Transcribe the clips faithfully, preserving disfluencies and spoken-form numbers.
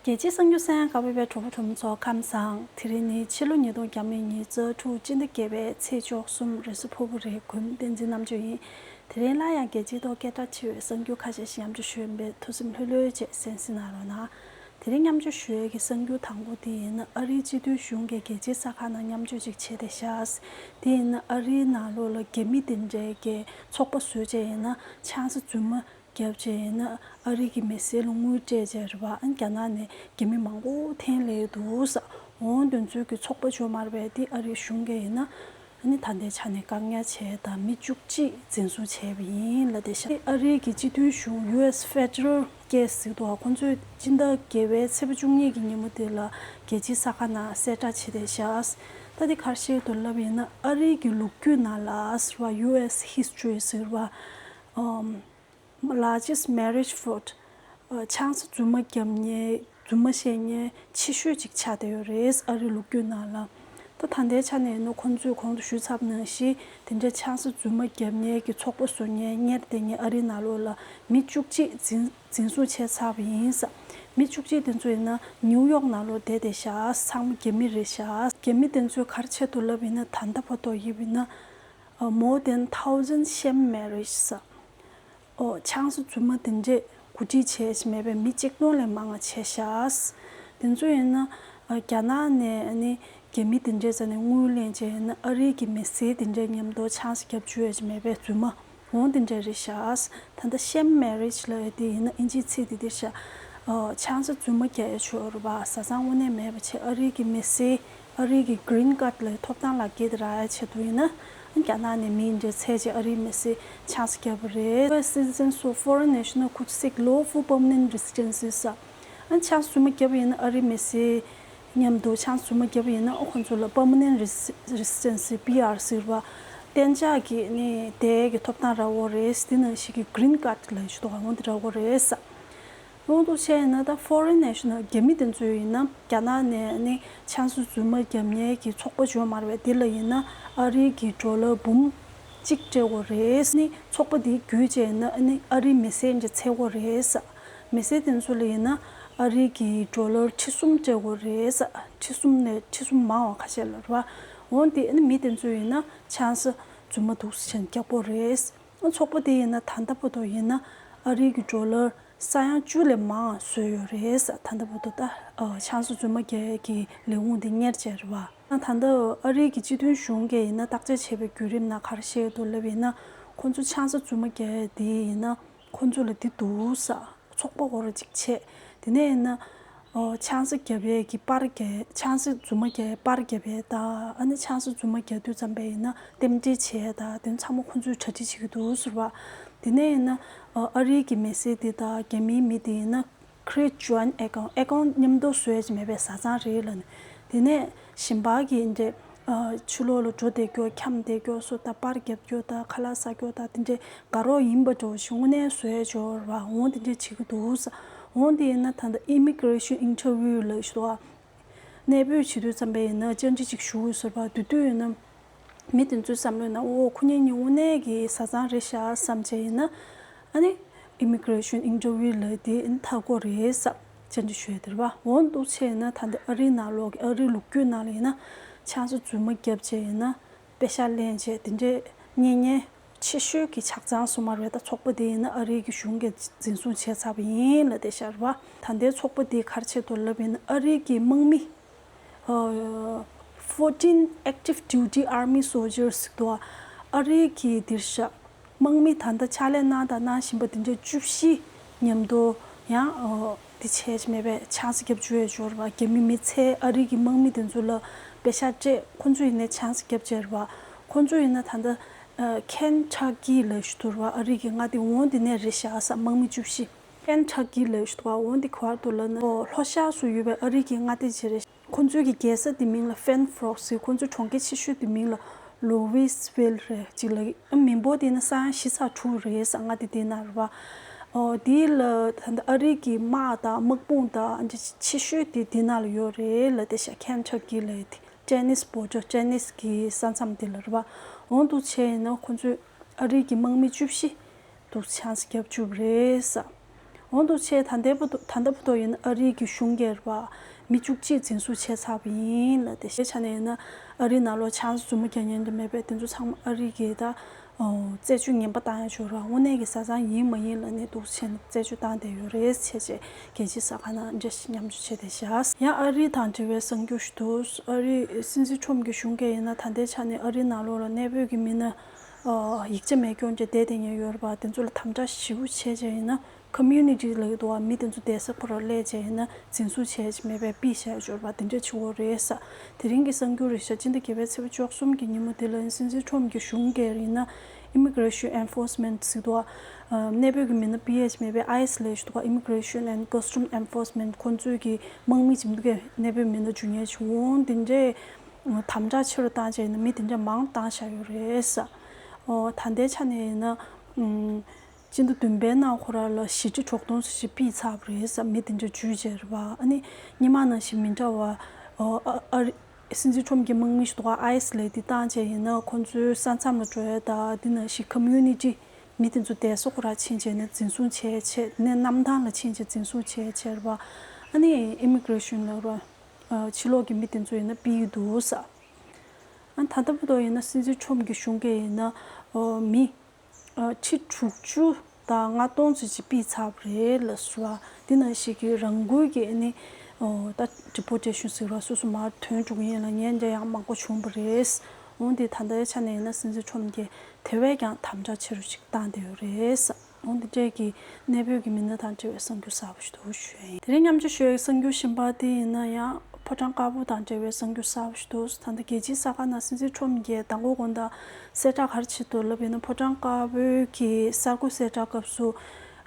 རྒྱལ་སྤྱིའི་གསར་འགྱུར་གསན་གནང་གནང་བའི་གྲོགས་པོ་གྲོགས་མོ་ཚོ་ཁམས་བཟང་། དེ་རིང་ནི་ཕྱི་ལོ་ཉིས་སྟོང་ཉི་ཤུ་རྩ་དྲུག་སྤྱི་ཟླ་བརྒྱད་པའི་ཚེས་བཅུ་གསུམ་རེས་གཟའ་ཕུར་བུ་རེད། གུས་མོ་བསྟན་འཛིན་རྣམ་དཔྱོད་ཡིན། དེ་རིང་སླར་ཡང་རྒྱལ་སྤྱིའི་ཐོག་སྐད་གྲགས་ཆེ་བའི་གསར་འགྱུར་ཁ་ཤས་ཤིག་མཉམ་སྤྱོད་ཞུ་ཡིན་པས་ཐུགས་སེམས་ལྷོད་ལྷོད་བྱས་གསན་གཟིགས་གནང་རོགས་གནང་། དེ་རིང་མཉམ་སྤྱོད་ཞུ་ཡས་ཀྱི་གསར་འགྱུར་དང་པོ་དེ་ཡིན་ན་ཨ་རིའི་སྤྱི་འཐུས་གཞུང་གིས་རྒྱལ་སྤྱིའི་གསར་ཁང་ནང་མཉམ་སྤྱོད་ཅིག་བྱས་བསྡད་ཤག་དེ་ཡིན་ན་ཨ་རིའི་ནང་ལོགས་ལ་རྒྱ་མི་དེ་འདྲའི་གི་ཚོགས་པ་བཟོས་བྱས་ཡིན་ན་ཆང་ས་རྫུན་མ་བརྒྱབ་བྱས་ཡིན་ན་ཨ་རི་གི་མི་སེར་ལ་དངུལ་སྤྲད་བྱས་རེད་པ། ཨ་ནི་རྒྱ་ནག་ནས་རྒྱ་མི་མང་པོ་འཐེན་སླེབས་འདུག་ཟེར། འོ་དེ་ཚོའི་གི་ཚོགས་པ་ཅིག་ཡོད་མ་རེད་པས། དེ་ཨ་རིའི་གཞུང་གིས་ཡིན་ན་ཨ་ནི་ད་ལྟའི་ཆ་ནས་བཀག་ཉར་བྱས་དང་མི་བཅུ་གཅིག་འཛིན་བཟུང་བྱས་པ་ཡིན་ལབ་བསྡད་ཤག་ཨ་རིའི་གི་སྤྱི་མཐུན་གཞུང་ཡུ་ཨེས་ཕེ་ཌེ་རལ་ཀེ་སི་ཟེར་འདུག་ཁོང་ཚོས་སྤྱི་ཟླ་བརྒྱད་པའི་ཚེས་པ་བཅུ་གཉིས་ཀྱི་ཉིན་མོ་དེ་ལ་རྒྱལ་སྤྱིའི་གསར་ཁང་ནང་གསལ་བསྒྲགས་བྱས་བསྡད་ཤག་ད་དེ་ག་རེ་བཤད་འདུག་ལབ་ཡིན་ན་ཨ་རིའི་གི་ལོ་རྒྱུས་ནང་ལ་ཟེར་བ་ཡུ་ཨེས་ཧི་སི་ཊོ་རི་ཟེར་བ། ཨམ། Largest marriage fraud། ཨ། ཆང་ས་རྫུན་མ་བརྒྱབ་མཁན་རྫུན་མ་བཤད་མཁན་ཆེ་ཤོས་ཅིག་ཆགས་བསྡད་ཡོད་རེད། ཨ་རིའི་ལོ་རྒྱུས་ནང་ལ། ད་ད་ལྟའི་ཆ་ནས་ནི་ཁོང་ཚོས་གོང་དུ་ཞུས་ཚར་བ་ནང་བཞིན་དེ་འདྲའི་ཆང་ས་རྫུན་མ་བརྒྱབ་མཁན་གྱི་ཚོགས་པ་བཟོ་མཁན་གཉེར་བསྡད་མཁན་ཨ་རིའི་ནང་ལོགས་ལ་མི་བཅུ་གཅིག་འཛིན་འཛིན་བཟུང་བྱས་ཚར་བ་ཡིན་ཟེར། མི་བཅུ་གཅིག་དེ་ཚོ་ཡིན་ན་ནིའུ་ཡོག་ནང་ལོགས་བསྡད་བསྡད་ཤག་ཚང་མ་རྒྱ་མི་རེད་ཤག་རྒྱ་མི་དེ་ཚོས་ག་རེ་བྱས་འདུག་ལབ་ཡིན་ན་ད་ལྟ་བར་དུ་ཡིན་པ་ཡིན་ན་ཨ། More than thousand sham marriage ཟེར། ཨོ། ཆང་ས་རྫུན་མ་དེ་འདྲས་གོ་སྒྲིག་བྱས་མེད་པའི་མི་གཅིག་སྟོང་ལས་མང་བ་བྱས་ཤག་དེ་ཚོ་ཡིན་ན་ཨ། རྒྱ་ནག་ནས་ཨ་ནི་རྒྱ་མི་དེ་འདྲས་ཟ་ནས་དངུལ་ལེན་བྱས་ཡིན་ན་ཨ་རིའི་གི་མི་སེར་དེ་འདྲས་མཉམ་དུ་ཆང་ས་བརྒྱབ་བཅུག་ཡས་མེད་པའི་རྫུན་མ་འོང་དེ་འདྲས་རེད་ཤག་ད་ལྟ་sham marriage ལབ་ཡས་དེ་ཡིན་ན་ཨིན་ཇིའི་ཚིག་དེ་དེ་ཤག་ཨོ། ཆང་ས་རྫུན་མ་རྒྱག་ཡས་ཆོག་རེད་པ། བཟའ་ཚང་དངོས་གནས་མེད་པ་བྱས་ཨ་རིའི་གི་མི་སེར། ཨ་རིའི་གི་green card ལ་ཐོབ་ཐང་ལག་འཁྱེར་དེ་རག་ཡ་ཆེད་དུ་ཡིན་ན། རྒྱ་ནག་ནས་མི་འདྲ་ཚད་ཅིག་ཨ་རིའི་མི་སེར་ཆང་ས་བརྒྱབ་པ་རེད། U S citizens or foreign national could seek lawful permanent residency ཟེར། ཨ་ཆང་ས་རྫུན་མ་བརྒྱབ་པ་ཡིན་ན་ཨ་རིའི་མི་སེར་མཉམ་དུ་ཆང་ས་རྫུན་མ་བརྒྱབ་པ་ཡིན་ན་ཨ་ཁོང་ཚོ་ལ་permanent resi- residency P R ཟེར་བ། གཏན་འཇགས་ཀྱི་ནི་བསྡད་ཀྱི་ཐོབ་ཐང་རག་གི་རེད། དེ་ནང་བཞིན་གྱི་green card ལ་ཞུ་དོ་ག་འོང་དེ་རག་གི་རེད་ཟེར། དབང་དུ་བྱས་ན་ད་foreign national རྒྱ་མི་དེ་ཚོ་ཡིན་ན་རྒྱ་ནག་ནས་ནི་ཆང་ས་རྫུན་མ་བརྒྱབ་མཁན་གྱི་ཚོགས་པ་ཅིག་ཡོད་མ་རེད་པས། དེ་ལ་ཡིན་ན་ཨ་རིའི་གི་ཌོ་ལར་འབུམ་གཅིག་སྤྲད་དགོས་རེད། ནི་ཚོགས་པ་དེ་བརྒྱུད་བྱས་ན་ནི་ཨ་རིའི་མི་སེར་འདྲ་འཚོལ་དགོས་རེད། མི་སེར་དེ་ཚོ་ལ་ཡིན་ན་ཨ་རིའི་གི་ཌོ་ལར་ཁྲི་གསུམ་སྤྲད་དགོས་རེད། ཁྲི་གསུམ་ནས་ཁྲི་གསུམ་མང་བ་ཁ་ཤས་ལ་རེད་པ། འོན་ཏེ་ནི་མི་དེ་ཚོ་ཡིན་ན་ཆང་ས་རྫུན་མ་འདུག་སེ་བྱས་ནས་རྒྱག་དགོས་རེད། ཚོགས་པ་དེ་ཡིན་ན་ད་ལྟ་བར་དུ་ཡིན་ན་ཨ་རིའི་གི་ཌོ་ལར་ས་ཡ་བཅུ་ལས་མང་བཟོས་ཡོད་རེད། ད་ལྟ་བར་དུ་ད་ཨ་ཆང་ས་རྫུན་མ་རྒྱག་ཡས་ཀྱི་ལས་ཁུངས་དེ་གཉེར་བྱས་རེད་པ། ད་ལྟ་ཨ་རིའི་གི་སྤྱི་མཐུན་གཞུང་གིས་ཡིན་ན་བརྟག་དཔྱད་བྱས་པའི་བརྒྱུད་རིམ་ནང་ག་རེ་བཤད་འདུག་ལབ་ཡིན་ན། ཁོང་ཚོ་ཆང་ས་རྫུན་མ་རྒྱག་ཡས་དེ་ཡིན་ན་ཁོང་ཚོ་ལ་དེ་འདུག་ས་ཚོགས་པ་སྐོར་ཅིག་བྱས། དེ་ནས་ཡིན་ན། ཨོ། ཆང་ས་བརྒྱབ་ཡས་ཀྱི་པར་རྒྱག་ཆང་ས་རྫུན་མ་རྒྱག་ཡས་པར་རྒྱབ་ཡས་དང་། ཨ་ནི་ཆང་ས་རྫུན་མ་རྒྱག་དུས་ཙམ་པ་ཡིན་ན་རྟེན་འབྲེལ་བྱས་དང་། དེ་ཚང་མ་ཁོང་ཚོས་གྲ་སྒྲིག་བྱེད་ཀྱི་འདུག་ཟེར་བ། དེ་ནས་ཡིན་ན། ཨོ། ཨ་རིའི་གི་མི་སེར་དེ་དང་རྒྱ་མིའི་མི་དེ་ཡིན་ན་create joint account account མཉམ་དུ་བཟོ་ཡས་ཀྱི་མེད་པའི་བཟའ་ཚང་རེད་ལབ་ནས། དེ་ནས་གཞན་པ་གི་འདྲ། ཨ། ཕྱི་ལོགས་ལ་འགྲོ་བསྡད་རྒྱུ་འཁྱམ་བསྡད་རྒྱུ་སོགས་དང་པར་རྒྱབ་རྒྱུ་དང་ཁ་ལག་ཟ་རྒྱུ་དང་དེ་འདྲའི་དགའ་རོགས་ཡིན་པ་འདྲ་བོ་ཞིག་དངོས་གནས་བཟོས་ཡས་ཅིག་ཡོད་རེད་པ། འོང་དེ་འདྲ་བྱེད་ཀྱི་འདུག་ས། འོང་དེ་ཡིན་ན་ད་ལྟ་immigration interview ལབ་ཞིག་འདུག་ག་གནས་སྤོས་བྱེད་དུས་ཙམ་པ་ཡིན་ན་བཅར་འདྲི་ཅིག་ཞུ་དགོས་ཟེར་བ། དེ་དུས་ཡིན་ན་མི་དེ་ཚོའི་བསམ་བློའི་ནང་ཨོ་ཁོ་གཉིས་གཉིས་དངོས་གནས་ཀྱི་བཟའ་ཚང་རེད་ཤག་བསམ་བྱས་ཡིན་ན། ཨ་ནི་immigration interview ལབ་དེ་ཨ་ནི་མཐའ་འཁོར་རེད་ས། བཅར་འདྲི་ཞུ་ཡ་དེ་རེད་པ། འོ་འདུག་བྱས་ན་ད་ལྟ་ཨ་རིའི་ནང་ལོགས་ཀྱི་ཨ་རིའི་ལོ་རྒྱུས་ནང་ལ་ཡིན་ན་ཆང་ས་རྫུན་མ་བརྒྱབ་བྱས་ཡིན་ན་པེ་ཤག་ལེན་བྱས་དེ་འདྲས་རྙེད་མཁན་ཆེ་ཤོས་ཀྱི་ཆ་ཚང་སོང་མ་རེད། ད་ཚོགས་པ་དེ་ཡིན་ན་ཨ་རིའི་གི་གཞུང་གིས་འཛིན་བཟུང་བྱས་ཚར་བ་ཡིན་ལབ་བསྡད་ཤག་རེད་པ། ད་ལྟའི་ཚོགས་པ་དེ་ག་རེ་བྱས་འདུག་ལབ་ཡིན་ན་ཨ་རིའི་གི་དམག་མི། ཨ། fourteen active duty army soldiers ཟེར་འདུག་ག་ཨ་རིའི་གི་དེ་རེད་ཤག་དམག་མི་ད་ལྟ་ཕྱག་ལས་གནང་དང་གནང་བཞིན་པ་དེ་འདྲ་བཅུ་བཞི་མཉམ་དུ་ཡང་། ཨ། དེ་བྱས་མེད་པའི་ཆང་ས་བརྒྱབ་བཅུག་ཡས་ཅིག་ཡོད་རེད་པ། རྒྱ་མི་མི་ཚད་ཨ་རིའི་གི་དམག་མི་དེ་ཚོ་ལ་པེ་ཤག་སྤྲད། ཁོ་ཚོ་ཡིན་ནའི་ཆང་ས་བརྒྱབ་བྱས་རེད་པ། ཁོ་ཚོ་ཡིན་ན་ད་ལྟ་ཨ། Kentucky ལབ་ཞིག་འདུག་རེད་པ། ཨ་རིའི་གི་མངའ་སྡེ། འོ་དེ་ནས་རེད་ཤག་ས། དམག་མི་བཅུ་བཞི། Kentucky ལབ་ཞིག་འདུག་ག་འོ་དེ་ག་པར་འདུག་ལབ་ན། ཨོ། ལྷོ་ཤར་སུ་ཡོད་པའི་ཨ་རི་གི་མངའ་སྡེ་ཅིག་རེད། ཁོ་ཚོའི་གི་རྒྱལ་ས་དེ་མིང་ལ་Fern Forest ཟེར། ཁོ་ཚོའི་གྲོང་ཁྱེར་ཆེ་ཤོས་དེ་མིང་ལ་Louisville རེད། ཅིག་ལ་མི་འབོར་དེ་ནི་ས་ཡ་བཞི་ཚེག་དྲུག་རེད་ས། མངའ་སྡེ་དེའི་ནང་རེད་པ། ཨོ། དེ་ལ་ད་ལྟ་ཨ་རི་གི་དམག་དང་དམག་དཔུང་དང་ཆེ་ཤོས་དེ་དེའི་ནང་ལ་ཡོད་རེད་ལབ་བསྡད་ཤག Kentucky ལབ་ཡས་དེ། Tennessee border Tennessee གི་ས་མཚམས་དེ་ལ་རེད་པ། འོ་འདུག་བྱས་ཡིན་ན་ཁོ་ཚོས་ཨ་རི་གི་དམག་མི་བཅུ་བཞི་འདུག་ཆང་ས་བརྒྱབ་བཅུག་པ་རེད་ས། གོང་དུ་ཆེ་ད་ལྟའི་བར་དུ་ད་ལྟ་བར་དུ་ཡིན་ན་ཨ་རིའི་གི་གཞུང་སྒེར་བ་མི་བཅུ་གཅིག་འཛིན་བཟུང་བྱས་ཚར་བ་ཡིན་ལ། དེ་ཤེས་ཆ་ནས་ཡིན་ན་ཨ་རིའི་ནང་ལོགས་ཆང་ས་རྫུན་མ་རྒྱག་མཁན་འདྲ་མེད་པས། དེ་ཚོ་ཚང་མ་ཨ་རི་གི་ད་རྩད་གཅོད་ངན་པ་བཏང་ཡ་ཅིག་ཡོད་ར། དངོས་གནས་ཀྱི་བཟའ་ཚང་ཡིན་མ་ཡིན་ལབ་ནས་འདུག་སེ་བྱས་ནས་རྩད་གཅོད་བཏང་བསྡད་ཡོད་རེད་ཟེར་བྱས་རྒྱལ་སྤྱིའི་གསར་ཁང་ནང་འདྲ་ཞིག་མཉམ་སྤྱོད་བྱས་བསྡད་ཤག་ཡང་ཨ་རི་དང་འབྲེལ་བའི་གསར་འགྱུར་ཞིག་འདུག་ཨ་རི་སྲིད་འཛིན་ཁྲོམ་གྱི་གཞུང་སྒེར་ཡིན་ན་ད་ལྟའི་ཆ་ནས་ཨ་རིའི་ནང་ལོགས་ལ་གནས་སྤོས་ཀྱི་མི་སྣ་ཡིག་ཆ་མེད་རྐྱེན་བྱས་བསྡད་བསྡད་མཁན་ཡོད་རེད་པ། དེ་ཚོ་ལ་དམ་དྲག་ཞེ་པོ་བྱས་བྱས་ཡིན་ན། ཁོ་མིའུ་ནི་ཊི་ལབ་ཀྱི་འདུག་བ། མི་དེ་ཚོ་བསྡད་ས་ཁོ་རང་སླེབས་བྱས་ཡིན་ན་འཛིན་བཟུང་བྱས་བྱས་མེད་པའི་ཕུད་བཞག་ཡོད་པ་དེ་འདྲ་བྱེད་ཀྱི་ཡོད་རེད་ས། དེ་རིང་གི་གསར་འགྱུར་རེད་ཤག་སྤྱི་ཟླ་བརྒྱད་པའི་ཚེས་པ་བཅུ་གསུམ་གྱི་ཉིན་མོ་དེ་ལ་སྲིད་འཛིན་ཁྲོམ་གྱི་གཞུང་སྒེར་ཡིན་ན་Immigration Enforcement ཟེར་འདུག་བ། གནས་སྤོས་ཀྱི་མི་སྣ་ཕུད་བྱས་མེད་པའི་ཨའི་སི་ལབ་ཀྱི་འདུག་བ། Immigration and Custom Enforcement ཁོ་ཚོས་ཀྱི་དམག་མི་ཅིག་འདུག་གས། གནས་སྤོས་མི་སྣ་འཇུ་མཁན་ཅིག་འོང་དེ་འདྲས་དམ་དྲག་ཆེ་རུ་བཏང་བྱས་ཡིན་ན་མི་དེ་འདྲས་མང་བཏང་བཞག་ཡོད་རེད་ས། ད་ལྟའི་ཆ་ནས་ཡིན་ན། སྤྱི་ཟླ་བདུན་པའི་ནང་ཁོ་རང་ལ་བཞི་ཁྲི་དྲུག་སྟོང་ཙམ་ཞིག་ཕུད་ཚར་བ་རེད་ས། མི་དེ་འདྲ་འཇུས་བྱས་རེད་པ། ཨ་ནི་སྔོན་མ་ནང་བཞིན་མི་འདྲ་བ། ཨ་ཨ་སྲིད་འཛིན་ཁྲོམ་གྱི་དམག་མི་ཞིག་འདུག་ག། ཨའི་སི་ལབ་དེ་བཏང་བྱས་ཡིན་ན་ཁོ་ཚོའི་ས་མཚམས་ལ་འགྲོ་ཡ་དང་དེ་ནང་བཞིན་ཁོ་མིའུ་ནི་ཊི་མི་དེ་ཚོ་བསྡད་ས་ཁོ་རང་ཕྱིན་བྱས་ནས་འཛིན་བཟུང་བྱས་བྱས་ནས་གནམ་ཐང་ལ་ཕྱིན་བྱས་འཛིན་བཟུང་བྱས་བྱས་རེད་པ། ཨ་ནི་Immigration ལབ་ར། ཕྱི་ལོགས་ཀྱི་མི་དེ་ཚོ་ཡིན་ན་ཕུད་ཀྱི་འདུག་ས། ཨ་ད་ལྟ་བར་དུ་ཡིན་ན་སྲིད་འཛིན་ཁྲོམ་གྱི་གཞུང་སྒེར་ཡིན་ན་མི། ཁྲི་དྲུག་ཅུ་དང་ལྔ་སྟོང་ཙམ་ཅིག་ཕུད་ཚར་བ་རེད་ལབ་སོང་བ། འདི་ནང་བཞིན་གྱི་རང་འགུལ་གྱིས་ནི་ད་Deportation ཟེར་བ་སོ་སོ་མར་ཐོན་འགྲོ་གི་ཡིན་ལབ་མཁན་འདྲ་ཡང་མང་པོ་བྱུང་བ་རེད། འོན་ཏེ་ད་ལྟའི་ཆ་ནས་ཡིན་ན་སྲིད་འཛིན་ཁྲོམ་གྱིས་དེ་བས་ཀྱང་དམ་དྲག་ཆེ་རུ་ཅིག་བཏང་བསྡད་ཡོད་རེད། འོན་ཏེ་འདྲས་ཀྱི་གནས་སྤོས་ཀྱི་མི་སྣ་དང་འབྲེལ་བའི་གསར་འགྱུར་གསར་པ་ཞིག་འདུག་ཞུ་ཡ་ཡིན། དེ་རིང་མཉམ་སྤྱོད་ཞུ་ཡའི་གསར་འགྱུར་གཞན་པ་དེ་ཡིན་ན་ཡང་ཕོ་བྲང་དཀར་པོ་དང་འབྲེལ་བའི་གསར་འགྱུར་གསར་པ་ཞིག་འདུག་ད་ལྟ་རྒྱལ་སྤྱིའི་གསར་ཁང་ནང་སྲིད་འཛིན་ཁྲོམ་གྱིས་མདང་དགོང་དགོང་དག་གསལ་བསྒྲགས་ག་རེ་བྱེད་འདུག་ལབ་ཡིན་ན། ཕོ་བྲང་དཀར་པོའི་གི་གསར་འགོད་གསལ་བསྒྲགས་སྐབས་སུ་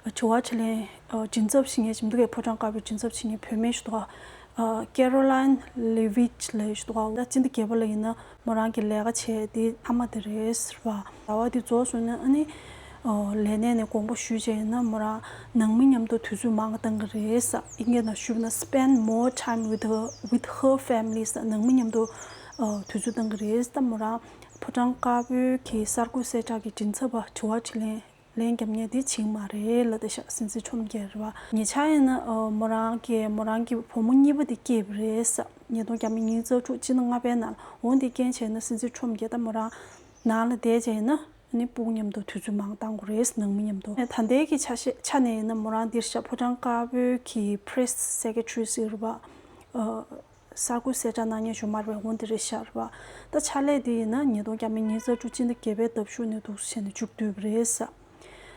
དྲི་བ་དྲིས་ལན་མགྲིན་ཚབ་བྱེད་མཁན་ཞིག་འདུག་གས། ཕོ་བྲང་དཀར་པོའི་མགྲིན་ཚབ་བྱེད་མཁན་བུད་མེད་ཞིག་འདུག་ག། Karoline Leavitt ལབ་ཞིག་འདུག་ག། ད་སྤྱི་ཟླ་བརྒྱད་པ་ལ་ཡིན་ན་མོ་རང་གི་ལས་ཀ་བྱས་དེ་མཐའ་མ་དེ་རེད་ཟེར་བ། ཟླ་བ་དེ་རྫོགས་སོང་ན་ཨ་ནི། ལས་གནས་ནས་དགོངས་པ་ཞུས་བྱས་ཡིན་ན་མོ་རང་ནང་མི་མཉམ་དུ་དུས་ཚོད་མང་བ་བཏང་གི་རེད་ས། ཨིན་སྐད་ནང་ཞུས་ན་spend more time with her, with her family ས། ནང་མི་མཉམ་དུ་དུས་ཚོད་བཏང་གི་རེད་ས། ད་མོ་རང་ཕོ་བྲང་དཀར་པོའི་གི་གསར་འགོད་གསལ་བསྒྲགས་ཀྱི་མགྲིན་ཚབ་པ་དྲི་བ་དྲིས་ལན་ལན་རྒྱབ་མཁན་དེ་བྱེད་ཀྱི་མ་རེད་ལབ་བསྡད་ཤག་སྲིད་འཛིན་ཁྲོམ་གྱིས་རེད་བ། ཉེ་ཆར་ཡིན་ན་མོ་རང་གིས་མོ་རང་གི་བུ་མོ་གཉིས་པ་དེ་སྐྱེས་པ་རེད་ས། ཉིས་སྟོང་ཉི་ཤུ་རྩ་དྲུག་སྤྱི་ཟླ་ལྔ་པའི་ནང་། འོན་ཏེ་རྐྱེན་བྱས་ན་སྲིད་འཛིན་ཁྲོམ་གྱིས་ད་མོ་རང་ནང་ལ་བསྡད་བྱས་ཡིན་ན། ཨ་ནི་སྤུ་གུ་མཉམ་དུ་དུས་ཚོད་མང་བཏང་དགོས་རེད། ནང་མི་མཉམ་དུ། ད་ལྟའི་གི་ཆ་ཤས་ཆ་ནས་ཡིན་ན་མོ་རང་འདིར་ཤ་ཕོ་བྲང་དཀར་པོའི་གི་Press Secretary ཟེར་བ། ཨ་གསར་འགོད་གསལ་བསྒྲགས་གནང་མཁན་ཞུ་མར་བའི་འོང་དེ་རེད་ཤག་རེད་བ། ད་ཕྱག་ལས་དེ་ཡིན་ན་ཉིས་སྟོང་ཉི་ཤུ་རྩ་དྲུག་སྤྱི་ཟླ་བརྒྱད་པའི་ཟླ་གཞུག་ནས་འདུག་སེ་བྱས་ནས་མཇུག་བསྡུས་པ་རེད་ས།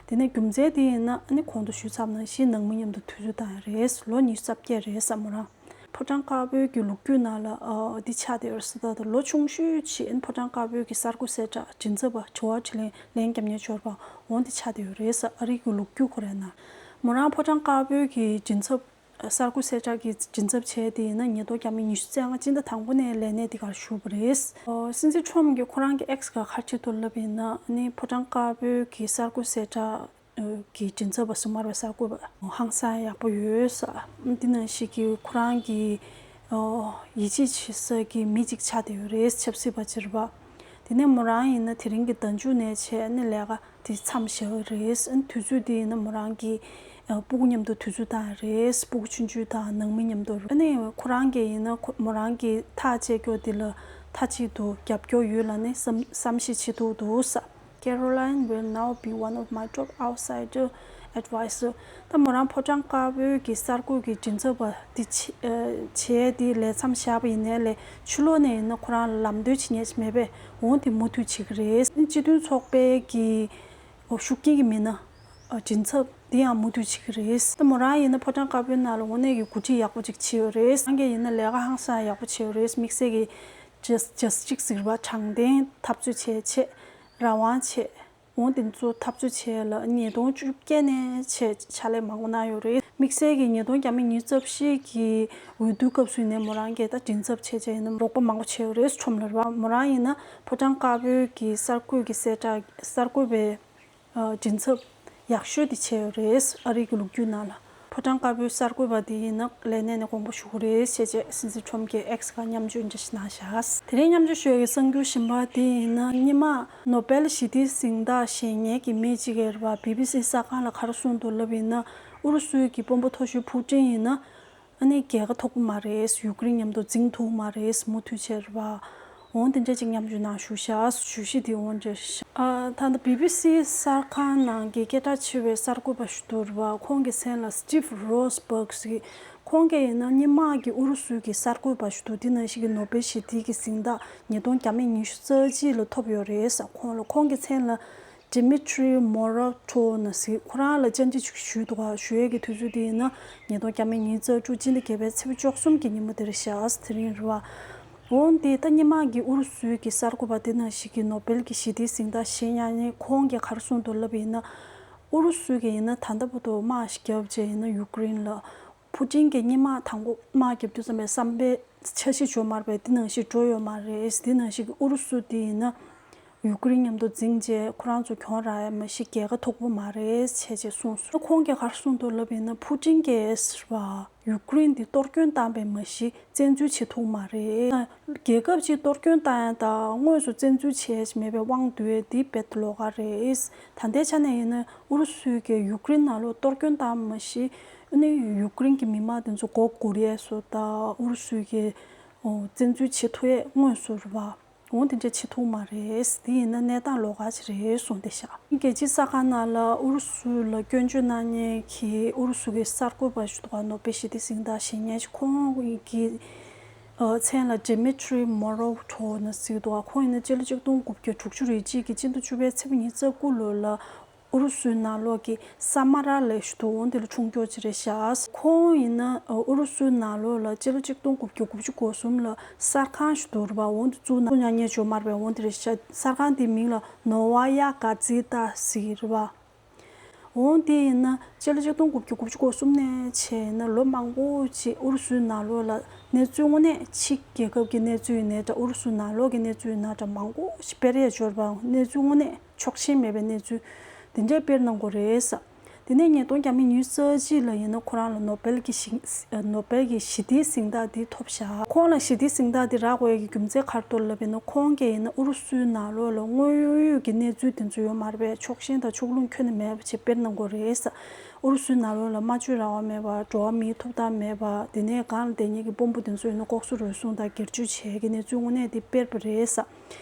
དེ་ནས་རྒྱུ་མཚན་དེ་ཡིན་ན་ཨ་ནི་གོང་དུ་ཞུས་ཚར་བ་ནང་བཞིན་ནང་མི་མཉམ་དུ་དུས་ཚོད་བཏང་ཡ་རེད། ལོ་ཉི་ཤུ་རྩ་བརྒྱད་རེད་ས་མོ་རང་། ཕོ་བྲང་དཀར་པོའི་གི་ལོ་རྒྱུས་ནང་ལ་ཨ་འདི་ཆགས་བསྡད་ཡོད་རེད་ས། ད་ལྟ་ལོ་ཆུང་ཤོས་ཆེ་ཨ་ནི་ཕོ་བྲང་དཀར་པོའི་གི་གསར་འགོད་གསལ་བསྒྲགས་མགྲིན་ཚབ་པ་དྲི་བ་དྲིས་ལན་ལན་རྒྱབ་མཁན་ཞིག་ཡོད་རེད་པ། འོང་དེ་ཆགས་བསྡད་ཡོད་རེད་ས། ཨ་རི་གི་ལོ་རྒྱུས་ཁོ་རའི་ནང་མོ་རང་ཕོ་བྲང་དཀར་པོའི་གི་མགྲིན་ཚབ་གསར་འགོད་གསལ་བསྒྲགས་ཀྱི་མགྲིན་ཚབ་བྱས་དེ་ཡིན་ན་ཉིས་སྟོང་ཉི་ཤུ་རྩ་ལྔ་སྤྱི་ཟླ་དང་པོ་ནས་ལས་གནས་དེ་གར་ཞུགས་པ་རེད། ཨོ་སྲིད་འཛིན་ཁྲོམ་གྱིས་ཁོ་རང་གི་X ག་ག་རེ་བྲིས་འདུག་ལབ་ཡིན་ན་ཨ་ནི་ཕོ་བྲང་དཀར་པོའི་གི་གསར་འགོད་གསལ་བསྒྲགས་ཀྱི་མགྲིན་ཚབ་པ་ཟེར་མར་བའི་གསར་འགོད་པ་ཧང་སང་ཡག་པོ་ཡོད་ས། འདི་ནང་བཞིན་གྱི་ཁོ་རང་གི་ཨོ་ཡིད་ཆེས་བྱེད་ས་གི་མི་གཅིག་ཆགས་བསྡད་ཡོད་རེད། ཆབ་སྲིད་པ་ཅིག་རེད་པ། དེ་ནས་མོ་རང་ཡིན་ན་དེ་རིང་གི་ཟླ་མཇུག་ནས་བྱས་ནས་ལས་ཀ་དེ་མཚམས་བཞག་གི་རེད། ཨ་ནི་དུས་ཚོད་དེ་ཡིན་ན་མོ་རང་གི་ཨ་སྤུ་གུ་མཉམ་དུ་དུས་ཚོད་བཏང་ཡ་རེད། སྤུ་གུ་ཆུང་ཆུང་དང་ནང་མི་མཉམ་དུ། ཨ་ནི་ཁོ་རང་གིས་ཡིན་ན་ཁོ་མོ་རང་གི་ཐག་བཅད་རྒྱུ་དེ་ལ་མཐའ་གཅིག་ཏུ་རྒྱབ་སྐྱོར་ཡོད་ལབ་ནས་བསམ་བསམ་ཤེས་བྱེད་ཐུབ་འདུག་ས། Caroline will now be one of my top outsider advisor. ད་མོ་རང་ཕོ་བྲང་དཀར་པོའི་གི་གསར་འགོད་ཀྱི་མགྲིན་ཚབ་པ་འདི་བྱས་བྱས་དེ་ལས་མཚམས་བཞག་པ་ཡིན་ནའི་ལས་ཕྱི་ལོགས་ནས་ཡིན་ན་ཁོ་རང་ལ་ལམ་སྟོན་བྱེད་མཁན་ཞིག་མེད་པས་འོང་དེ་མུ་མཐུད་བྱེད་ཀྱི་རེད། སྤྱི་མཐུན་ཚོགས་པའི་གི་ཤུགས་རྐྱེན་གྱི་མི་སྣ་མགྲིན་ཚབ་འདི་ཡང་མུ་མཐུད་བྱེད་ཀྱི་རེད། ད་མོ་རང་ཡིན་ན་ཕོ་བྲང་དཀར་པོའི་ནང་ལ་དངོས་གནས་ཀྱི་འགོ་ཁྲིད་ཡག་པོ་ཅིག་བྱས་ཡོད་རེད། རང་གིས་ཡིན་ན་ལས་ཀ་ཧང་སང་ཡག་པོ་བྱས་ཡོད་རེད། དམིགས་བསལ་གྱི་just just གཅིག་ཟེར་བ་དྲང་བདེན་འཐབ་རྩོད་བྱས་བྱས་རང་དབང་བྱས། འོང་དེ་ཚོ་འཐབ་རྩོད་བྱས་ལ་ཉིས་སྟོང་བཅོ་བརྒྱད་ནས་བྱས་ཕྱག་ལས་མང་པོ་གནང་ཡོད་རེད། དམིགས་བསལ་གྱི་ཉིས་སྟོང་ཉི་ཤུ་རྩ་བཞི་གི་འོས་བསྡུ་སྐབས་སུ་ནས་མོ་རང་གིས་ད་མགྲིན་ཚབ་བྱས་བྱས་ཡིན་ན་རོགས་པ་མང་པོ་བྱས་ཡོད་རེད། ཁྲོམ་ལ་རེད་པ། མོ་རང་ཡིན་ན་ཕོ་བྲང་དཀར་པོའི་གི་གསར་འགོད་ཀྱི་གསལ་བསྒྲགས་གསར་འགོད་པའི་མགྲིན་ཚབ་ཡག་ཤོས་དེ་བྱས་ཡོད་རེད། ཨ་རི་གི་ལོ་རྒྱུས་ནང་ལ། ཕོ་བྲང་དཀར་པོའི་གསར་འགོད་པ་དེ་ཡིན་ན་ལས་གནས་ནས་དགོངས་པ་ཞུ་གི་རེད་ཞེས་བྱས་སྲིད་འཛིན་ཁྲོམ་གྱིས་X ག་མཉམ་སྤྱོད་འདྲ་ཞིག་གནང་བཞག་དེ་རིང་མཉམ་སྤྱོད་ཞུ་ཡག་གི་གསར་འགྱུར་གཞན་པ་དེ་ཡིན་ན་སྔོན་མ་ནོ་བེལ་ཞི་བདེའི་གཟེངས་རྟགས་བཞེས་མཁན་གྱི་མི་གཅིག་གིས་རེད་པ། བི་བི་སི་གསར་ཁང་ལ་ག་རེ་གསུངས་འདུག་ལབ་ཡིན་ན་ ཨུ་རུ་སུའི་གི་དཔོན་པོ་མཐོ་ཤོས་ཕུ་ཏིན་ཡིན་ན་ཨ་ནི་རྒྱལ་ཁ་ཐོབ་ཀྱི་མ་རེད། ཡུཀ་རེན་མཉམ་དུ་འཛིང་ཐུབ་མ་རེད། མུ་མཐུད་བྱས་རེད་བ། འོང་དེ་འདྲ་ཅིག་མཉམ་ཞུགས་གནང་ཞུ་ཤག་བརྗོད་གཞི་དེ་འོང་འདྲ་ཤག་ཨ་ད་ལྟ་བི་བི་སི་གསར་ཁང་ནང་གི་སྐད་གྲགས་ཆེ་བའི་གསར་འགོད་པ་ཞིག་འདུག་རེད་བ། ཁོང་གི་མཚན་ལ་Steve Rosenberg ཟེར། ཁོང་གིས་ཡིན་ན་སྔོན་མ་གི་ཨུ་རུ་སུའི་གི་གསར་འགོད་པ་ཞིག་འདུག་དེ་ནང་བཞིན་གྱི་ནོ་བེལ་ཞི་བདེའི་གི་གཟེངས་རྟགས་ཉིས་སྟོང་བརྒྱ་མེད་ཉི་ཤུ་རྩ་གཅིག་ལ་ཐོབ་ཡོད་རེད་ཟེར། ཁོང་ལ་ཁོང་གི་མཚན་ལ་Dmitry Muratov ཟེར། ཁོ་རང་ལ་བཅར་འདྲི་ཅིག་ཞུས་འདུག་ག་ཞུ་ཡས་ཀྱི་དུས་ཚོད་དེ་ཡིན་ན་ཉིས་སྟོང་བརྒྱ་མེད་ཉི་ཤུ་རྩ་དྲུག་སྤྱི་ཟླ་བརྒྱད་པའི་ཚེས་པ་བཅུ་གསུམ་གྱི་ཉིན་མོ་དེ་རེད་ཤག་དེ་རིང་རེད་བ། འོང་དེ་ད་སྔོན་མ་གི་ཨུ་རུ་སུའི་གི་གསར་འགོད་པ་དེ་ནང་བཞིན་གྱི་ནོ་བེལ་གྱི་ཞི་བདེའི་གཟེངས་རྟགས་བཞེས་མྱོང་མཁན་ཁོང་གིས་ག་རེ་གསུངས་འདུག་ལབ་ཡིན་ན། ཨུ་རུ་སུ་གིས་ཡིན་ན་ད་ལྟ་བར་དུ་དམག་ཞིག་བརྒྱབ་རྗེས་ཡིན་ན་ཡུཀ་རེན་ལ། ཕུ་ཏིན་གྱིས་སྔོན་མ་དང་པོ་དམག་བརྒྱབ་དུས་ཙམ་པའི་བསམ་པའི་འཆར་གཞི་བྱུང་མ་རེད་པས། འདི་ནང་བཞིན་འགྲོ་ཡོད་མ་རེད། འདི་ནང་བཞིན་གྱི་ཨུ་རུ་སུ་དེ་ཡིན་ན་ཡུཀ་རེན་མཉམ་དུ་འཛིང་རྗེས་ཁོ་རང་ཚོ་གྱོང་རག་ཡ་མ་གཞི་རྒྱལ་ཁ་ཐོབ་ཀྱི་མ་རེད་བྱས་རྗེས་གསུངས་སོང་། ཁོང་གིས་ག་རེ་གསུངས་འདུག་ལབ་ཡིན་ན་ཕུ་ཏིན་གྱིས་ཟེར་བ་ཡུཀ་རེན་འདི་གཏོར་སྐྱོན་བཏང་པའི་མ་གཞི་བཙན་འཛུལ་བྱེད་ཐུབ་མ་རེད། རྒྱལ་ཁབ་ཅིག་གཏོར་སྐྱོན་བཏང་ཡ་དང་དངོས་སུ་བཙན་འཛུལ་བྱས་མེད་པའི་དབང་སྡུད་ཡ་འདི་དཔེ་ལོགས་ཀ་རེད། ད་ལྟའི་ཆ་ནས་ཡིན་ན་ཨུ་རུ་སུས་ཀྱིས་ཡུཀ་རེན་ནང་ལོགས་གཏོར་སྐྱོན་བཏང་མ་གཞི། ཨ་ནི་ཡུཀ་རེན་གྱི་མི་མང་དེ་ཚོ་མགོ་སྒུར་ཡས་བཟོ་དང་ཨུ་རུ་སུས་ཀྱིས་ཨོ་བཙན་འཛུལ་བྱེད་ཐུབ་ཡས་དངོས་སུ་རེད་བ། འོང་དེ་འདྲ་བྱེད་ཐུབ་མ་རེད། དེ་ཡིན་ན་གནས་སྟངས་ལོགས་ཀ་ཅིག་རེད་གསུངས་བསྡད་ཤག་རྒྱལ་སྤྱིའི་གསར་ཁང་ནང་ལ་ཨུ་རུ་སུ་ལ་སྐྱོན་བརྗོད་གནང་མཁན་གྱི་ཨུ་རུ་སུ་གི་གསར་འགོད་པ་ཞིག་འདུག་ག་ནོ་བེལ་ཞི་བདེའི་གཟེངས་རྟགས་བཞེས་མཁན་ཞིག་ཁོང་གི་ཨ་མཚན་ལ་Dmitry Muratov ཟེར་གྱི་འདུག་ག་ཁོང་ཡིན་ན་སྤྱི་ལོ་ཆིག་སྟོང་དགུ་བརྒྱ་དྲུག་ཅུ་རེ་གཅིག་གི་སྤྱི་ཟླ་བཅུ་པའི་ཚེས་པ་ཉི་ཤུ་རྩ་དགུ་ལོ་ལ་ཨུ་རུ་སུའི་ནང་ལོགས་ཀྱི་ས་མ་ར་ལབ་ཡས་ཞིག་འདུག་འོང་དེ་ལ་འཁྲུངས་རྒྱུ་ཅིག་རེད་ཤག་ཁོང་ཡིན་ན་ཨུ་རུ་སུའི་ནང་ལོགས་ལ་སྤྱི་ལོ་ཆིག་སྟོང་དགུ་བརྒྱ་དགུ་བཅུ་གོ་གསུམ་ལ་གསར་ཁང་ཞིག་འདུག་རེད་བ། འོང་དེ་བཙུགས་ན་མྱོང་མཁན་ཅིག་ཡོད་མ་རེད་པས། འོང་དེ་རེད་ཤག་གསར་ཁང་དེའི་མིང་ལ་Novaya Gazeta ཟེར་གྱི་རེད་བ། འོང་དེ་ཡིན་ན་སྤྱི་ལོ་ཆིག་སྟོང་དགུ་བརྒྱ་དགུ་བཅུ་གོ་གསུམ་ནས་བྱས་ན་ལོ་མང་པོ་ཅིག་ཨུ་རུ་སུའི་ནང་ལོགས་ལ་གནས་ཚུལ་དངོས་གནས་ཕྱི་རྒྱལ་ཁབ་ཀྱི་གནས་ཚུལ་ཡིན་ནའི་འདྲ་ཨུ་རུ་སུའི་ནང་ལོགས་ཀྱི་གནས་ཚུལ་ཡིན་ན་འདྲ་མང་པོ་ཞིག་སྤེལ་ཡས་ཡོད་རེད་བ། གནས་ཚུལ་དངོས་གནས་ཕྱོགས་ཞེན་མེད་པའི་གནས་ཚུལ་དེ་འདྲས་སྤེལ་གནང་གི་ཡོད་རེད་ས། དེ་ནས་ཉིས་སྟོང་བརྒྱ་མེད་ཉི་ཤུ་རྩ་གཅིག་ལ་ཡིན་ན་ཁོ་རང་ལ་ནོ་བེལ་གྱི་ཞི་ནོ་བེལ་གྱི་ཞི་བདེའི་གཟེངས་རྟགས་འདི་ཐོབ་ཤག་ཁོང་ལ་ཞི་བདེའི་གཟེངས་རྟགས་འདི་རག་དགོས་ཡས་ཀྱི་རྒྱུ་མཚན་ག་རེ་འདུག་ལབ་ཡིན་ན་ཁོང་གིས་ཡིན་ན་ཨུ་རུ་སུའི་ནང་ལོགས་ལ་དངོས་ཡོད་ཀྱི་གནས་ཚུལ་དེ་ཚོ་ཡོད་མ་རེད་པས། ཕྱོགས་ཞེན་དང་ཕྱོགས་ལྷུང་ཁྱོན་ནས་མེད་པ་ཅིག་སྤེལ་གནང་གི་ཡོད་རེད་ས། ཨུ་རུ་སུའི་ནང་ལོགས་ལ་སྨྲ་བརྗོད་རང་དབང་མེད་པ། འགྲོ་བ་མིའི་ཐོབ་ཐང་མེད་པ། དེ་ནས་སྒང་ལ་བསྡད་མཁན་གྱི་དཔོན་པོ་དེ་ཚོ་ཡིན་ན་ལྐོག་ཟ་རུལ་སུངས་དང་སྒེར་གཅོད་བྱས་ཀྱི་གནས་ཚུལ་དངོས་གནས་དེ་སྤེལ་བ་རེད་ས།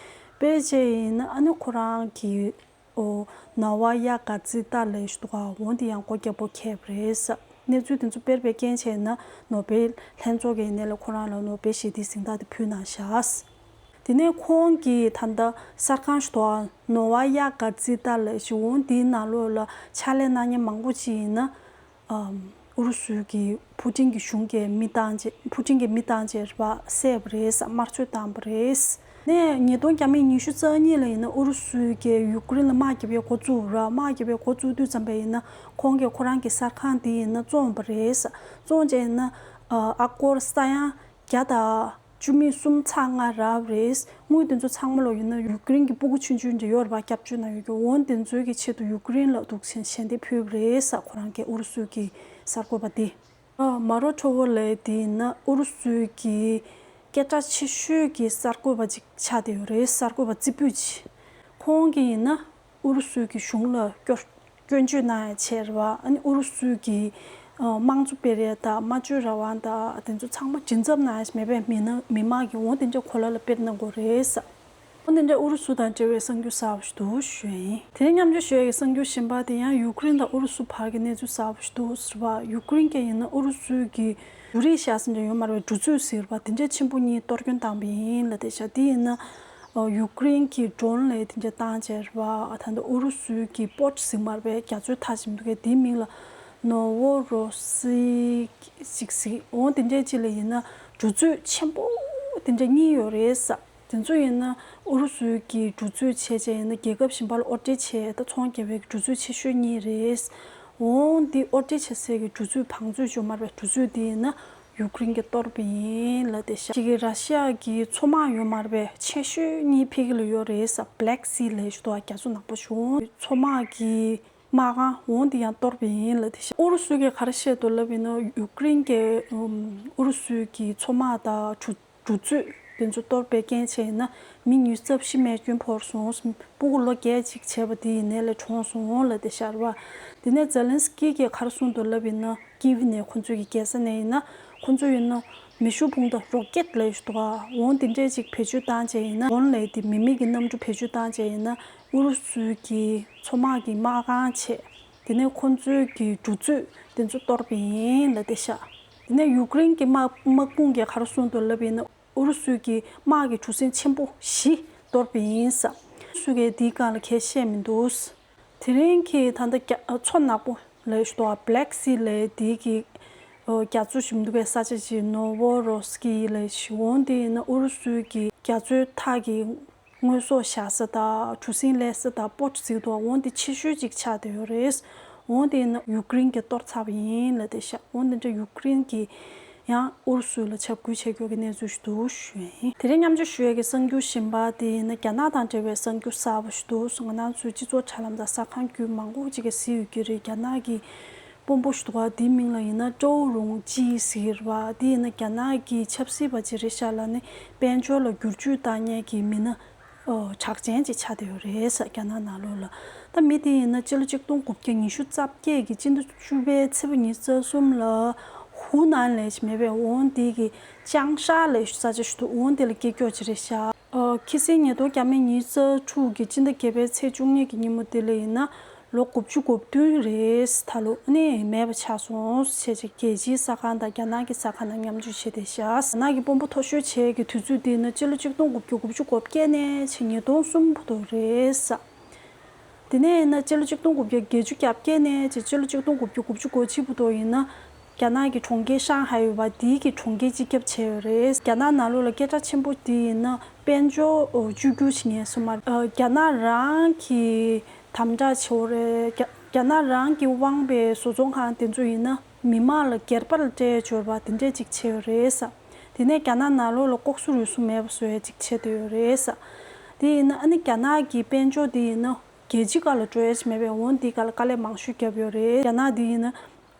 སྤེལ་བྱས་ཡིན་ན་ཨ་ནི་ཁོ་རང་གི་ཨོ་Novaya Gazeta ལབ་ཡས་ཞིག་འདུག་ག་འོ་འདི་ཡང་སྒོ་རྒྱག་པོ་ཁེལ་བ་རེད་ས། གནས་ཚུལ་དེ་ཚོ་སྤེལ་བའི་རྐྱེན་བྱས་ན་ནོ་བེལ་ལྷན་ཚོགས་ཀྱི་ཡིན་ནའི་ལ་ཁོ་རང་ལ་ནོ་བེལ་ཞི་བདེའི་གཟེངས་རྟགས་དེ་ཕུལ་གནང་ཤག་དེ་ནས་ཁོང་གིས་ད་ལྟ་གསར་ཁང་ཞིག་འདུག་ག Novaya Gazeta ལབ་ཡས་ཞིག་འོ་འདིའི་ནང་ལོགས་ལ་ཕྱག་ལས་གནང་མཁན་མང་པོ་ཅིག་ཡིན་ན། ཨུ་རུ་སུའི་གི་ཕུ་ཏིན་གྱི་གཞུང་གིས་མི་བཏང་རྗེས་ཕུ་ཏིན་གྱིས་མི་བཏང་རྗེས་རེད་པ་བསད་པ་རེད་ས། དམར་གསོད་བཏང་པ་རེད། ནས་ཉིས་སྟོང་བརྒྱ་མེད་ཉི་ཤུ་རྩ་གཉིས་ལ་ཡིན་ན་ཨུ་རུ་སུའི་གིས་ཡུཀ་རེན་ལ་དམག་རྒྱབ་ཡས་འགོ་བཙུགས་ར། དམག་རྒྱབ་ཡས་འགོ་བཙུགས་དུས་ཙམ་པ་ཡིན་ན་ཁོང་གིས་ཁོ་རང་གི་གསར་ཁང་དེ་ཡིན་ན་བཙོངས་པ་རེད་ས། བཙོངས་རྗེས་ཡིན་ན་ཨ་སྒོར་ས་ཡ་བརྒྱ་དང་བཅུ་མེད་གསུམ་ཚེག་ལྔ་རག་པ་རེད། དངུལ་དེ་ཚོ་ཚང་མ་ལོག་ཡིན་ན་ཡུཀ་རེན་གྱི་སྤུ་གུ་ཆུང་ཆུང་འདྲ་ཡོད་རེད་པ། སྐྱབས་བཅོལ་ནང་ཡོད་ཀྱི་འོ་དེ་ཚོའི་གི་ཆེད་དུ་ཡུཀ་རེན་ལ་འདུག་སེ་ཞལ་འདེབས་ཕུལ་བ་རེད་ས། ཁོ་རང་གིས་ཨུ་རུ་སུའི་གི་གསར་འགོད་པ་དེ། ཨ་མ་རོ་ཁྲོ་བོ་ལབ་དེ་ཡིན་ན་ཨུ་རུ་སུའི་གི་སྐད་གྲགས་ཆེ་ཤོས་ཀྱི་གསར་འགོད་པ་ཅིག་ཆགས་བསྡད་ཡོད་རེད། གསར་འགོད་པ་རྩེ་ཕུད་ཅིག་ཁོང་གིས་ཡིན་ན་ཨུ་རུ་སུའི་གི་གཞུང་ལ་སྐྱོར་སྐྱོན་བརྗོད་གནང་ཡ་བྱས་རེད་བ། ཨ་ནི་ཨུ་རུ་སུའི་གི་ཨ་དམངས་གཙོ་སྤེལ་ཡ་དང་སྨྲ་བརྗོད་རང་དབང་དང་དེ་ཚོ་ཚང་མ་འཇིགས་ཚབ་གནང་ཡ་མེད་པའི་མི་ནང་མི་མང་གི་འོ་དེ་འདྲ་གོ་ལ་ལ་སྤེལ་གནང་དགོས་རེད་ས། འོ་དེ་འདྲ་ཨུ་རུ་སུ་དང་འབྲེལ་བའི་གསར་འགྱུར་གསར་པ་ཞིག་འདུག་ཞུ་ཡ་ཡིན། དེ་ནས་མཉམ་སྤྱོད་ཞུ་ཡ་གི་གསར་འགྱུར་གཞན་པ་དེ་ཡང་ཡུཀ་རེན་དང་ཨུ་རུ་སུ་བར་གྱི་གནས་ཚུལ་གསར་པ་ཞིག་འདུག་ཟེར་བ། ཡུཀ་རེན་གྱིས་ཡིན་ན་ཨུ་རུ་སུའི་གི་ཡུ་རིག་ཤ་ཟེར་འདྲ་ཡོད་མ་རེད་པས། འབྲུ་མཛོད་ཟེར་བ་དེ་འདྲ་ཆེན་པོ་གཉིས་གཏོར་སྐྱོན་བཏང་པ་ཡིན་ལབ་བསྡད་ཤག་དེ་ཡིན་ན། ཨ་ཡུཀ་རེན་གྱི་ཌོན་ལབ་དེ་འདྲ་བཏང་བྱས་རེད་བ། ད་ལྟ་ཨུ་རུ་སུའི་གི་པོར་ཊི་ཟེར་མ་རེད་པས། རྒྱ་མཚོའི་མཐའ་ཟེར་མི་འདུག་གས། དེའི་མིང་ལ་ནོ་ཝོ་རོ་སི་ཀི་ཅིག་ཟེར། འོ་དེ་འདྲའི་ཅིག་ལ་ཡིན་ན་འབྲུ་མཛོད་ཆེན་པོ་དེ་འདྲ་གཉིས་ཡོད་རེད་ས། དེ་ཚོ་ཡིན་ན་ཨུ་རུ་སུའི་གི་འབྲུ་མཛོད་བྱས་བྱས་ཡིན་ན་རྒྱལ་ཁབ་གཞན་པ་ལ་དབོར་འདྲེན་བྱས་ད་ཚོང་རྒྱག་པའི་འབྲུ་མཛོད་ཆེ་ཤོས་གཉིས་རེད། འོ་འདི་དབོར་འདྲེན་བྱེད་སའི་གི་འབྲུ་མཛོད་བང་མཛོད་ཅིག་ཡོད་མ་རེད་པས། འབྲུ་མཛོད་དེ་ཡིན་ན་ཡུཀ་རེན་གྱིས་གཏོར་བ་ཡིན་ལབ་བསྡད་ཤག་གཅིག་གི་ར་ཤི་ཡ་གི་མཚོ་དམག་ཡོད་མ་རེད་པས། ཆེ་ཤོས་གཉིས་ཕ་གི་ལ་ཡོད་རེད་ས། Black Sea ལབ་ཞིག་འདུག་ག་རྒྱ་མཚོ་ནག་པོ་ཞིག་མཚོ་དམག་གི་དམག་ཁང་འོ་འདི་ཡང་གཏོར་བ་ཡིན་ལབ་བསྡད་ཤག་ཨུ་རུ་སུ་གིས་ག་རེ་བཤད་འདུག་ལབ་ཡིན་ན་ཡུཀ་རེན་གྱིས་ཨུམ་ཨུ་རུ་སུའི་གི་མཚོ་དམག་དང་འབྲུ་འབྲུ་མཛོད་ དེ་ཚོ་གཏོར་བའི་རྐྱེན་བྱས་ཡིན་ན་མི་ཉི་ཤུ་རྩ་བཞི་རྨས་སྐྱོན་ཕོག་སོང་། སྤུ་གུ་ལོ་བརྒྱད་ཅིག་བྱས་པ་དེ་ཡིན་ནའི་ལས་གྲོངས་སོང་ལབ་བསྡད་ཤག་རེད་པ། དེ་ནས་ཛེ་ལན་སི་ཀི་གིས་ག་རེ་གསུངས་འདུག་ལབ་ཡིན་ན་ཀིབ་ནས་ཁོང་ཚོའི་གི་རྒྱལ་ས་ནས་ཡིན་ན་ཁོང་ཚོ་ཡིན་ན་མེ་ཤུགས་འཕུར་མདའ་རོ་ཀེད་ལབ་ཡས་ཞིག་འདུག་ག་འོ་དེ་འདྲས་ཅིག་བེད་སྤྱོད་བཏང་བྱས་ཡིན་ན་འོ་ལས་དེ་མི་མེད་ཀྱི་གནམ་གྲུ་བེད་སྤྱོད་བཏང་བྱས་ཡིན་ན་ཨུ་རུ་སུའི་གི་མཚོ་དམག་གི་དམག་ཁང་བྱས། དེ་ནས་ཁོང་ཚོའི་གི་འགྲུལ་འཛུལ་དེ་ཚོ་གཏོར་བ་ཡིན་ལབ་བསྡད་ཤག་དེ་ནས་ཡུཀ་རེན་གྱི་དམག་དམག་དཔུང་གིས་ག་རེ་གསུངས་འདུག་ལབ་ཡིན་ན་ཨུ་རུ་སུའི་གི་དམག་གི་གྲུ་གཟིངས་ཆེན་པོ་བཞི་གཏོར་བ་ཡིན་ས། ཨུ་རུ་སུ་གིས་དེའི་སྒང་ལ་གང་ཡང་བཤད་མི་འདུག་དེ་རིང་གི་ད་ལྟ་རྒྱ་མཚོ་ནག་པོ་ལབ་ཡས་ཞིག་འདུག་ག Black Sea་ལབ་ཡས་དེའི་གི་རྒྱ་མཚོ་ཞིག་འདུག་གས་ས་ཆ་ཅིག་ནོ་ཝོ་རོ་སི་ཀི་ལབ་ཡས་ཞིག་འོ་དེ་ཡིན་ན་ཨུ་རུ་སུའི་གི་རྒྱ་མཚོའི་ཐག་གི་དངོས་ཟོག་བཞག་ས་དང་གྲུ་གཟིངས་ལས་ས་དང་པོར་ཊི་ཟེར་གྱི་འདུག་འོ་འདི་ཆེ་ཤོས་ཅིག་ཆགས་བསྡད་ཡོད་རེད། འོ་དེ་ཡིན་ན་ཡུཀ་རེན་གྱིས་གཏོར་ཚར་བ་ཡིན་ལབ་བསྡད་ཤག་འོ་འདི་འདྲ་ཡུཀ་རེན་གྱིས་ཡང་ཨུ་རུ་སུ་ལ་འཇབ་རྒོལ་བྱེད་རྒྱུ་གི་གནས་ཚུལ་ཞིག་འདུག་ཞུ་ཡ་ཡིན། དེ་རིང་མཉམ་སྤྱོད་ཞུ་ཡ་གི་གསར་འགྱུར་གཞན་པ་དེ་ཡིན་ན་རྒྱ་ནག་དང་འབྲེལ་བའི་གསར་འགྱུར་གསར་པ་ཞིག་འདུག་ང་རང་ཚོའི་སྤྱི་ཚོགས་དྲ་ལམ་དང་གསར་ཁང་བརྒྱུད་མང་པོ་ཅིག་གིས་གཟིགས་ཡོད་ཀྱི་རེད། རྒྱ་ནག་གི་དཔོན་པོ་ཞིག་འདུག་ག་དེའི་མིང་ལ་ཡིན་ན་ཀྲོའུ་རུང་ཅི་ཟེར་བ་དེ་ཡིན་ན་རྒྱ་ནག་གི་ཆབ་སྲིད་པ་ཅིག་རེད་ཤག་ལབ་ནས་དཔལ་འབྱོར་ལ་བསྒྱུར་བཅོས་བཏང་མཁན་གྱི་མི་སྣ་གྲགས་ཅན་ཅིག་ཆགས་བསྡད་ཡོད་རེད་ས། རྒྱ་ནག་ནང་ལོགས་ལ། ད་མི་དེ་ཡིན་ན་སྤྱི་ལོ་ཆིག་སྟོང་དགུ་བརྒྱ་ཉི་ཤུ་རྩ་བརྒྱད་ཀྱི་སྤྱི་ཟླ་བཅུ་པའི་ཚེས་པ་ཉི་ཤུ་རྩ་གསུམ་ལ་ཧུའུ་ནན་ལབ་ཡས་ཅིག་མེད་པས་འོ་དེ་གི་ཅང་ཧྲ་ལབ་ཡས་ས་ཆ་ཞིག་འདུག་འོ་དེ་ལ་སྐྱེས་མཆོག་ཅིག་རེད་ཤག་ཨ། ཁ་སང་ཉིས་སྟོང་བརྒྱ་མེད་ཉི་ཤུ་རྩ་དྲུག་གི་སྤྱི་ཟླ་བརྒྱད་པའི་ཚེས་བཅུ་གཉིས་ཀྱི་ཉིན་མོ་དེ་ལ་ཡིན་ན་ལོ་དགུ་བཅུ་གོ་བདུན་རེད། ད་ལོ་ནི་མེད་པ་ཆགས་སོང་ཞེས་བྱས་རྒྱལ་སྤྱིའི་གསར་ཁང་དང་རྒྱ་ནག་གི་གསར་ཁང་ནང་མཉམ་སྤྱོད་བྱས་བསྡད་ཤག་རྒྱ་ནག་གི་དཔོན་པོ་མཐོ་ཤོས་བྱས་ཀྱི་དུས་ཚོད་དེ་ཡིན་ན་སྤྱི་ལོ་ཆིག་སྟོང་དགུ་བརྒྱ་དགུ་བཅུ་གོ་བརྒྱད་ནས་བྱས་ཉིས་སྟོང་གསུམ་བར་དུ་རེད་ས། དེ་ནས་ཡིན་ན་སྤྱི་ལོ་ཆིག་སྟོང་དགུ་བརྒྱ་བརྒྱད་ཅུ་གྱ་བརྒྱད་ནས་བྱས་སྤྱི་ལོ་ཆིག་སྟོང་དགུ་བརྒྱ་དགུ་བཅུ་གོ་གཅིག་བར་དུ་ཡིན་ན། རྒྱ་ནག་གི་གྲོང་ཁྱེར་ཤང་ཧའེ་ཡོད་པ་དེའི་གི་གྲོང་ཁྱེར་སྤྱི་ཁྱབ་བྱས་ཡོད་རེད། རྒྱ་ནག་ནང་ལོགས་ལ་སྐད་གྲགས་ཆེན་པོ་དེ་ཡིན་ན་དཔལ་འབྱོར་བཅོས་བསྒྱུར་བྱེད་མཁན་སོ་མ་རེད། རྒྱ་ནག་རང་གི་དམ་དྲག་བྱེད་འོ་རེད། རྒྱ་རྒྱ་ནག་རང་གི་དབང་པའི་བཟོ་ཚོང་ཁང་དེ་ཚོ་ཡིན་ན་མི་མང་ལ་སྒེར་པ་ལ་སྤྲད་འབྱོར་པ་དེ་འདྲས་ཅིག་བྱས་ཡོད་རེད་ས། དེ་ནས་རྒྱ་ནག་ནང་ལོགས་ལ་ལྐོག་ཟ་རུལ་སུངས་མེད་པ་བཟོ་ཡ་ཅིག་བྱས་བསྡད་ཡོད་རེད་ས། དེ་ཡིན་ན་ཨ་ནི་རྒྱ་ནག་གི་དཔལ་འབྱོར་དེ་ཡིན་ན་རྒྱལ་སྤྱིའི་ཁ་ལ་འགྲོ་ཡ་ཅིག་མེད་པས་འོ་འདིའི་ཁ་ལ་དཀའ་ལས་མང་ཤོས་བརྒྱབ་ཡོད་རེད། རྒྱ་ནག་འདི་ཡིན་ན།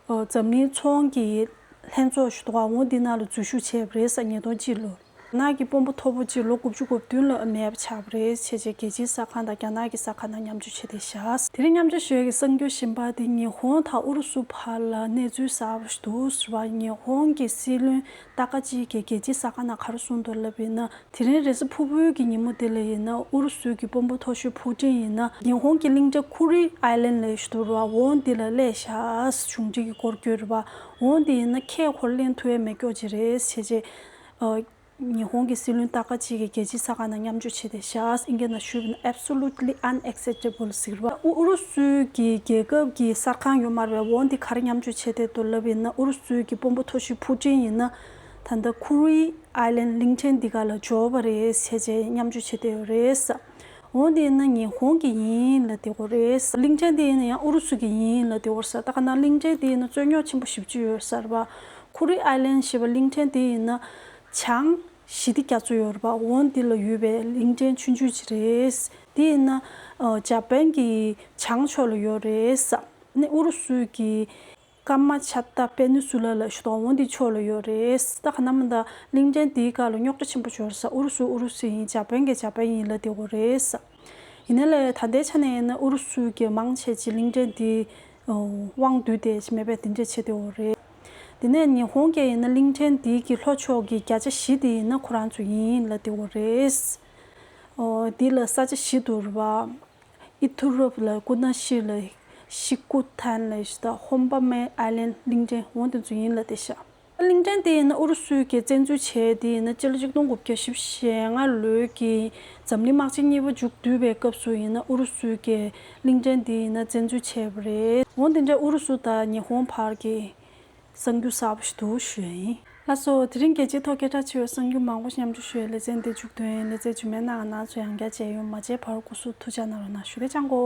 ཨོ། འཛམ་གླིང་ཚོང་གི་ལྷན་ཚོགས་ཞིག་འདུག་ག་འོ་འདི་ནང་ལ་འཛུལ་ཞུགས་བྱས་པ་རེད་ས་ཉིས་སྟོང་གཅིག་ལོར། རྒྱ་ནག་གི་དཔོན་པོ་མཐོ་པོ་ཅིག་ལོ་དགུ་བཅུ་གོ་བདུན་ལ་མེད་པ་ཆགས་པ་རེད་བྱས་བྱས་རྒྱལ་སྤྱིའི་གསར་ཁང་དང་རྒྱ་ནག་གི་གསར་ཁང་ནང་མཉམ་སྤྱོད་བྱས་བསྡད་ཤག་དེ་རིང་མཉམ་སྤྱོད་ཞུ་ཡ་གི་གསར་འགྱུར་གཞན་པ་དེ་ཉི་ཧོང་དང་ཨུ་རུ་སུ་བར་ལ་གནས་ཚུལ་གསར་པ་ཞིག་འདུག་ཟེར་བ་ཉི་ཧོང་གི་སྲིད་བློན་སྟག་ཁ་གཅིག་གིས་རྒྱལ་སྤྱིའི་གསར་ཁང་ནང་ག་རེ་གསུངས་འདུག་ལབ་ཡིན་ན། དེ་རིང་རེས་གཟའ་ཕུར་བུའི་གི་ཉིན་མོ་དེ་ལ་ཡིན་ན་ཨུ་རུ་སུའི་གི་དཔོན་པོ་མཐོ་ཤོས་ཕུ་ཀྲིན་ཡིན་ན་ཉི་ཧོང་གི་གླིང་ཕྲན་ཁུ་རི་ཨའི་ལན་ལབ་ཞིག་འདུག་ར་འོ་འདི་ལ་སླེབས་ཤག་གཞུང་འབྲེལ་གྱི་སྐོར་སྐྱོད་རེད་པ། འོ་འདི་ཡིན་ན་ཁྱེད་ཁོ་གླེང་ཐུབ་ཡ་མེད་སྐྱོ་ཅིག་རེད་བྱས་རྗེས། ཨ། ཉི་ཧོང་གི་སྲིད་བློན་སྟག་ཁ་གཅིག་གིས་རྒྱལ་སྤྱིའི་གསར་ཁང་ནང་མཉམ་སྤྱོད་བྱས་ཏེ་ཤག་ཨིན་སྐད་ནང་ཞུས་པ་ན་absolutely unacceptable་ཟེར་བ། ཨུ་ཨུ་རུ་སུའི་གི་རྒྱལ་ཁབ་ཀྱི་གསར་ཁང་ཡོད་མ་རེད་པས་འོ་འདི་ག་རེ་མཉམ་སྤྱོད་བྱས་ཏེ་འདུག་ལབ་ཡིན་ན་ཨུ་རུ་སུའི་གི་དཔོན་པོ་མཐོ་ཤོས་ཕུ་ཀྲིན་ཡིན་ན། ད་ལྟ་ཁུ་རི་ཨའི་ལན་གླིང་ཕྲན་འདི་ག་ལ་འབྱོར་བ་རེད་བྱས་རྗེས་མཉམ་སྤྱོད་བྱས་ཏེ་ཡོད་རེད་ས། འོ་འདི་ཡིན་ན་ཉི་ཧོང་གི་ཡིན་ལབ་བསྡད་ཡོད་རེད་ས། གླིང་ཕྲན་འདི་ཡིན་ན་ཡང་ཨུ་རུ་སུ་གི་ཡིན་ལབ་བསྡད་ཡོད་རེད་ས། ད་ག་ན་གླིང་ཕྲན་འདི་ཡིན་ན་རྩོད་རྙོག་ཆེན་པོ་ཞེ་པོ་ཅིག་ཡོད་ས་རེད་པ། ཁུ་རི་ཨའི་ལན་ཞེས་པ་གླིང་ཕྲན་འདི་ཡིན་ན་བྱང་ཞི་བདེ་རྒྱ་མཚོ་ཡོད་རེད་པ། འོ་འདི་ལ་ཡོད་པའི་གླིང་ཕྲན་ཆུང་ཆུང་ཅིག་རེད། འདི་ཡིན་ན་ཨ་འཇར་པན་གྱི་བྱང་ཕྱོགས་ལ་ཡོད་རེད་ས། ནི་ཨུ་རུ་སུ་གི་ཀམ་ཆ་ཏ་པེ་ནི་སུ་ལ་ལ་ཞུ་དོ་འོ་འདི་ཕྱོགས་ལ་ཡོད་རེད། ད་ག་ན་མ་ད་གླིང་ཕྲན་འདིའི་སྒང་ལ་རྙོག་དྲ་ཆེན་པོ་ཅིག་ཡོད་རེད་ས། ཨུ་རུ་སུ་ཨུ་རུ་སུ་ཡིན། འཇར་པན་གྱི་འཇར་པན་ཡིན་ལབ་བསྡད་ཡོད་རེད་ས། ཡིན་ན་ལས་ད་ལྟའི་ཆ་ནས་ཡིན་ན་ཨུ་རུ་སུ་གི་མང་ཆེ་ཅིག་གླིང་ཕྲན་འདི་དབང་བསྡུས་ཏེ་མེད་པའི་དེ་འདྲས་བྱས་བསྡད་ཡོད་རེད། དེ་ནས་ཉི་ཧོང་གིས་ཡིན་ན་གླིང་ཕྲན་འདི་གི་ལྷོ་ཕྱོགས་ཀྱི་བརྒྱ་ཆ་བཞི་དེ་ཡིན་ན་ཁོ་རང་ཚོ་ཡིན་ལབ་བསྡད་ཡོད་རེད། འོ་འདི་ལ་ས་ཆ་བཞི་འདུག་རེད་པ། ཨི་ཐུ་རོབ་ལ་ཀུ་ན་ཤི་ལ་ཤི་ཀུ་ཐན་ལ་ཞུ་དོ་ཧོམ་པ་མེ་ཨའི་ལན་གླིང་ཕྲན་འོ་དེ་ཚོ་ཡིན་ལབ་བསྡད་ཤག་གླིང་ཕྲན་དེ་ཡིན་ན་ཨུ་རུ་སུས་ཀྱིས་བཙན་འཛུལ་བྱས་དེ་ཡིན་ན་སྤྱི་ལོ་ཆིག་སྟོང་དགུ་བརྒྱ་བཞི་བཅུ་ཞེ་ལྔ་ལོའི་གི་འཛམ་གླིང་དམག་ཆེན་གཉིས་པ་མཇུག་བསྡུས་པའི་སྐབས་སུ་ཡིན་ན་ཨུ་རུ་སུས་ཀྱིས་གླིང་ཕྲན་དེ་ཡིན་ན་བཙན་འཛུལ་བྱས་པ་རེད། འོ་དེ་འདྲ་ཨུ་རུ་སུ་དང་ཉི་ཧོང་བར་གྱི་གསར་འགྱུར་གསར་པ་ཞིག་འདུག་ཞུ་ཡ་ཡིན། ལགས་སོ། དེ་རིང་རྒྱལ་སྤྱིའི་ཐོག་སྐད་གྲགས་ཆེ་བའི་གསར་འགྱུར་མང་པོ་ཞིག་མཉམ་སྤྱོད་ཞུ་ཡའི་ལེ་ཚན་འདི་མཇུག་བསྡུ་ཡིན། ལེ་ཚན་རྗེས་མའི་ནང་ང་རང་ཚོ་ཡང་བསྐྱར་མཇལ་ཡོང་། མ་མཇལ་བར་སྐུ་གཟུགས་ཐུགས་ཅག་གནང་རོགས་གནང་ཞུ། བདེ་ལེགས་བྱང་གོ།